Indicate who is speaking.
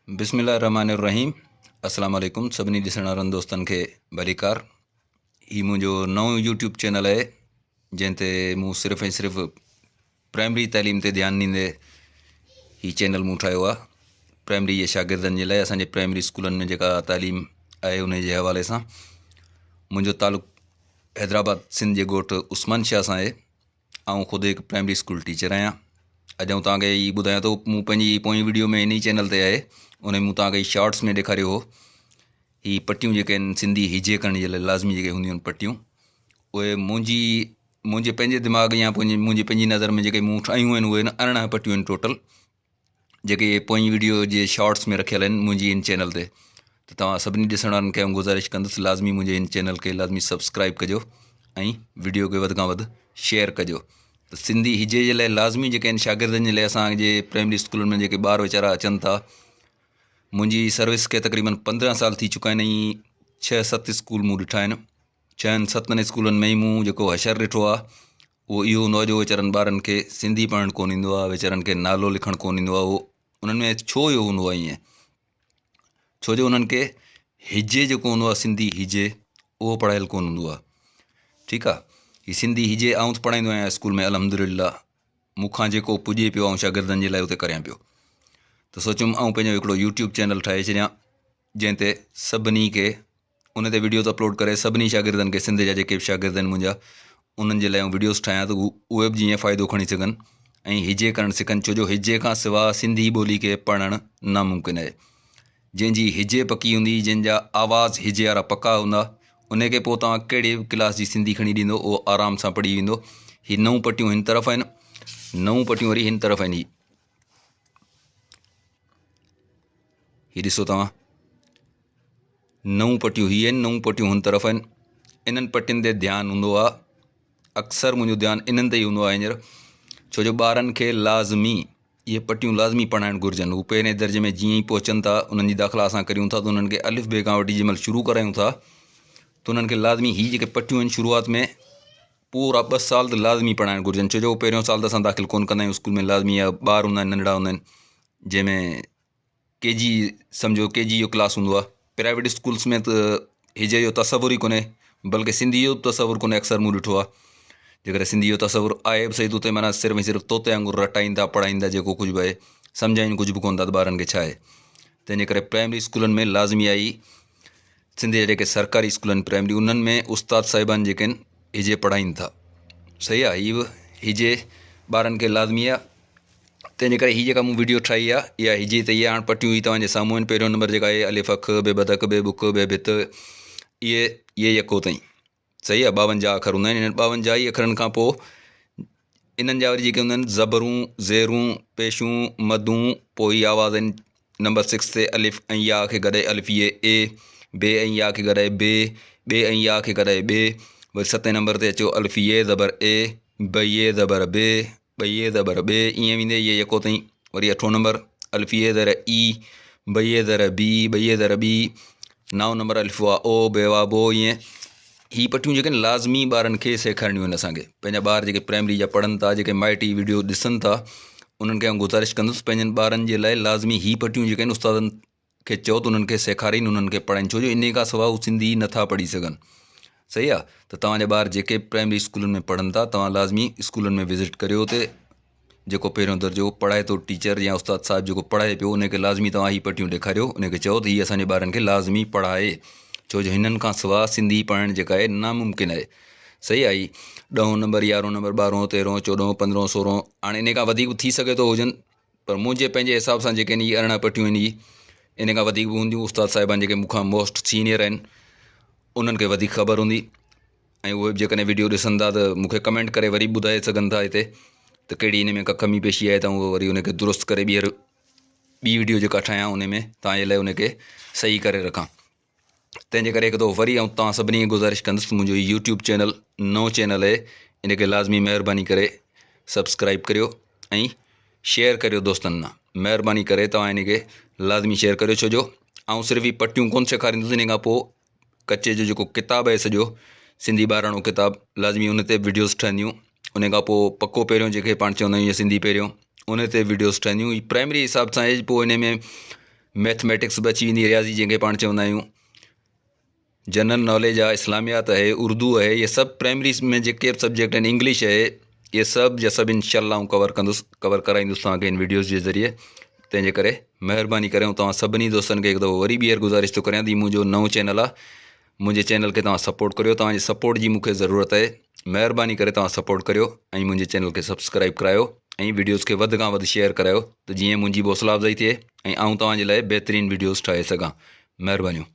Speaker 1: بسم الله الرحمن الرحيم السلام عليڪم سڀني ڏسڻ وارن دوستن کي ڀليڪار هي منهنجو نئون يوٽيوب چينل آهي جنهن تي مون صرف ۽ صرف پرائمري تعليم تي ڌيان ڏيندي هي چينل مون ٺاهيو آهي پرائمري جي شاگردن جي لاء اسانجي پرائمري اسڪولن ۾ جيڪا تعليم آهي ان جي حوالي سان منهنجو تعلق حيدرآباد سنڌ جي ڳوٺ عثمان شاهه سان آهي آئون خود هڪ پرائمري اسڪول ٽيچر آهيان. اڄ آئون توهان کي هي ٻڌايان ٿو مون پنهنجي پوئين وڊيو ۾ انهي چينل تي آهي ان ۾ مون توهان کي شارٽس ۾ ڏيکاريو هو هي پٽيون جيڪي آهن سنڌي هجي ڪرڻ جي لاء لازمي جيڪي هونديون آهن پٽيون اهي منهنجي منهنجي پنهنجي دماغ يا منهنجي پنهنجي نظر ۾ جيڪي مون ٺاهيون آهن اهي 18 پٽيون آهن ٽوٽل جيڪي پوئين وڊيو جي شارٽس ۾ رکيل آهن منهنجي هن چينل تي ته توهان سڀني ڏسڻ وارن کي آئون گذارش ڪندس لازمي منهنجي هن چينل کي لازمي سبسڪرائب ڪجو ۽ وڊيو کي وڌ کان وڌ شيئر ڪجو ته سنڌي هجي جي لاء لازمي جيڪي آهن شاگردن جي لاء اسانجي پرائمري اسڪولن ۾ جيڪي ٻار ويچارا اچن ٿا منهنجي سروس کي تقريبن 15 سال ٿي چڪا آهن ۽ ڇهه ست اسڪول مون ڏٺا آهن ڇهن ستن اسڪولن ۾ ئي مون جيڪو حشر ڏٺو آهي اهو اهو هوندو آهي جو ويچارن ٻارن کي سنڌي پڙهڻ ڪونه ايندو آهي ويچارن کي نالو لکڻ ڪونه ايندو آهي اهو انهن ۾ ڇو اهو هوندو آهي ائين ڇو جو انهن کي هجي جيڪو هوندو آهي سنڌي هجي اهو پڙهايل ڪونه هوندو آهي ٺيڪ آهي هي سنڌي هجي آئون ته پڙهائيندو آهيان اسڪول ۾ الحمد لله مون کان جيڪو پڄي پيو آئون شاگردن جي لاء اتي ڪريان پيو ته سوچيم آئون پنهنجو هڪڙو يوٽيوب چينل ٺاهي ڇڏيان جنهن تي سڀني کي ان تي وڊيوز اپلوڊ ڪري سڀني شاگردن کي سنڌ جا جيڪي به شاگرد آهن منهنجا انهن جي لاء آئون وڊيوز ٺاهيان ته اهي به جيئن فائدو کڻي سگهن ۽ هجي ڪرڻ سکن ڇو جو هجي کان سوا سنڌي ٻولي کي پڙهڻ ناممڪن آهي جنهن جي هجي پڪي هوندي جنهن جا آواز هجي وارا پڪا هوندا ان کي پوء توهان ڪهڙي به ڪلاس جي سنڌي کڻي ڏيندو اهو آرام سان پڙهي ويندو هي نو پٽيون هن طرف آهن نو پٽيون وري هن طرف آهن هي هي ڏسو توهان نو پٽيون هي آهن نو پٽيون هن طرف آهن انهن پٽين تي ڌيان هوندو آهي اڪثر منهنجو ڌيان انهن تي ئي هوندو آهي هينئر ڇو جو ٻارن کي لازمي اهي پٽيون لازمي پڙهائڻ گهرجن هو پهرين درجي ۾ جيئن ئي پهچن ٿا انهن جي داخلا اسان ڪريون ٿا ته انهن کي الف بي کان وٺي جنهن مهل شروع ڪرايون ٿا ته انهن کي لازمي هي جيڪي پٽيون آهن شروعات ۾ پورا ٻه سال ته لازمي پڙهائڻ گهرجن ڇو جو پهريون سال ته اسان داخل ڪونه ڪندا آهيون اسڪول ۾ لازمي ٻار هوندا آهن ننڍڙا هوندا آهن جنهن ۾ ڪي جي سمجهو ڪي جي جو ڪلاس هوندو آهي پرائيويٽ اسڪولس ۾ ته هجي جو تصور ئي ڪونهي بلڪه سنڌي جو به تصور ڪونهي اڪثر مون ڏٺو آهي جيڪڏهن سنڌي جو تصور آهي به صحيح ته اتي معنيٰ صرف ۽ صرف طوطي وانگر رٽائين ٿا پڙهائين ٿا جيڪو ڪجهه به آهي سمجهائين ڪجهه به ڪونه ٿا ته ٻارن کي ڇا آهي تنهنجي ڪري پرائمري اسڪولن ۾ لازمي آهي سنڌ جا جيڪي سرڪاري اسڪول آهن پرائمري انهن ۾ استاد صاحبان جيڪي آهن هجي پڙهائين ٿا صحيح آهي هي به هجي ٻارن کي لازمي آهي تنهن جي ڪري هي جيڪا مون وڊيو ٺاهي آهي اها هجي ته اها هاڻ پٽيون هي توهان جي سامهون آهن پهريون نمبر جيڪا آهي الف اک بي بدڪ بي بک بي ڀت اهي اهي يڪو تائين صحيح آهي 52 اکر هوندا آهن انهن 52 ئي اکرن کان پوء انهن جا وري جيڪي هوندا آهن زبرون زيرون پيشون مدون پوء هي آواز آهن نمبر سڪس تي الف ۽ يا کي گڏائي الف يي اي بي ۽ يا کي گڏائي بي ٻي ۽ يا کي گڏائي ٻي وري ستين نمبر تي اچو الف يي زبر اي ب يي زبر بي ٻ يي زبر ٻي ائين ويندي يي يڪو تائين وري اٺون نمبر الف يي زر اي ب يي زر بي ٻ يي زر ٻي نائون نمبر الف وا او بي وا بو ائين هي پٽيون جيڪي آهن لازمي ٻارن کي سيکارڻيون آهن اسانکي پنهنجا ٻار جيڪي پرائمري جا پڙهن ٿا جيڪي مائٽ هي وڊيو ڏسن ٿا انهن کي آئون گذارش ڪندس پنهنجن ٻارن جي لاء لازمي هي پٽيون جيڪي آهن استادن کي چئو ته انهن کي سيکارين انهن کي پڙهائين ڇو جو انهي کان سواء هو سنڌي نٿا پڙهي سگهن صحيح آهي ته توهان جا ٻار جيڪي پرائمري اسڪولن ۾ پڙهن ٿا توهان لازمي اسڪولن ۾ وزٽ ڪريو اتي جيڪو پهريون درجو پڙهائي ٿو ٽيچر يا استاد صاحب جيڪو پڙهائي پيو ان کي لازمي توهان هي پٽيون ڏيکاريو ان کي چئو ته هي اسانجي ٻارن کي لازمي پڙهائي ڇو جو هنن کان سوا سنڌي پڙهڻ جيڪا آهي ناممڪن آهي صحيح آهي ڏهون نمبر يارهون نمبر ٻارهون تيرهون چوڏهون پندرهون سورهون هاڻي ان کان وڌيڪ ٿي سگهي ٿو هجن پر منهنجي پنهنجي حساب سان جيڪي آهن هي 18 پٽيون آهن هي ان کان وڌيڪ به هونديون استاد صاحبان جيڪي مون کان موسٽ سينيئر آهن انهن کي وڌيڪ خبر هوندي ۽ اهي به جيڪڏهن وڊيو ڏسن ٿا ته مون کي ڪمينٽ ڪري وري ٻڌائي سگهن ٿا هتي ته ڪهڙي هن ۾ ڪا ڪمي پيشي آهي ته آئون وري ان کي درست ڪري ٻيهر ٻي وڊيو جيڪا ٺاهيان ان ۾ توهان جي لاء ان کي صحيح ڪري رکان تنهن جي ڪري هڪ دفعو وري آئون توهان سڀني کي گذارش ڪندس ته منهنجو يوٽيوب چينل نئون چينل آهي ان کي لازمي مهرباني ڪري سبسڪرائب ڪريو ۽ شيئر ڪريو دوستن سان مهرباني ڪري توهان ان کي لازمي شيئر ڪريو ڇو جو آئون صرف هي پٽيون ڪونه سيکاريندس ان کان پوء ڪچي جو جيڪو ڪتاب آهي سڄو سنڌي ٻاراڻو ڪتاب لازمي ان تي وڊيوز ٺهنديون ان کان پوء پڪو پهريون جيڪي پاڻ چوندا آهيون سنڌي پهريون ان تي وڊيوز ٺهنديون پرائمري حساب سان پوء ان ۾ ميٿميٽڪس به اچي ويندي رياضي جنهن کي پاڻ چوندا آهيون جنرل ناليج آهي اسلاميات آهي اردو آهي اهي سڀ پرائمري ۾ جيڪي به سبجيڪٽ آهن انگلش آهي اهي سڀ جا سڀ انشاء الله آئون ڪور ڪندس ڪور ڪرائيندس توهان کي ان ويڊيوز جي ذريعي تنهن جي ڪري مهرباني ڪري توهان سڀني دوستن کي هڪ دفعو وري ٻيهر گذارش ٿو ڪريان ته هي منهنجو نئون چينل آهي منهنجي چينل کي توهان سپورٽ ڪريو توهان جي سپورٽ جي مون کي ضرورت آهي مهرباني ڪري توهان سپورٽ ڪريو ۽ منهنجي چينل کي سبسڪرائب ڪرايو ۽ ويڊيوز کي وڌ کان وڌ شيئر ڪرايو ته جيئن منهنجي به حوصلا افزائي ٿئي ۽ آئون توهان جي لاء بهترين ويڊيوز ٺاهي سگهان مهربانيون.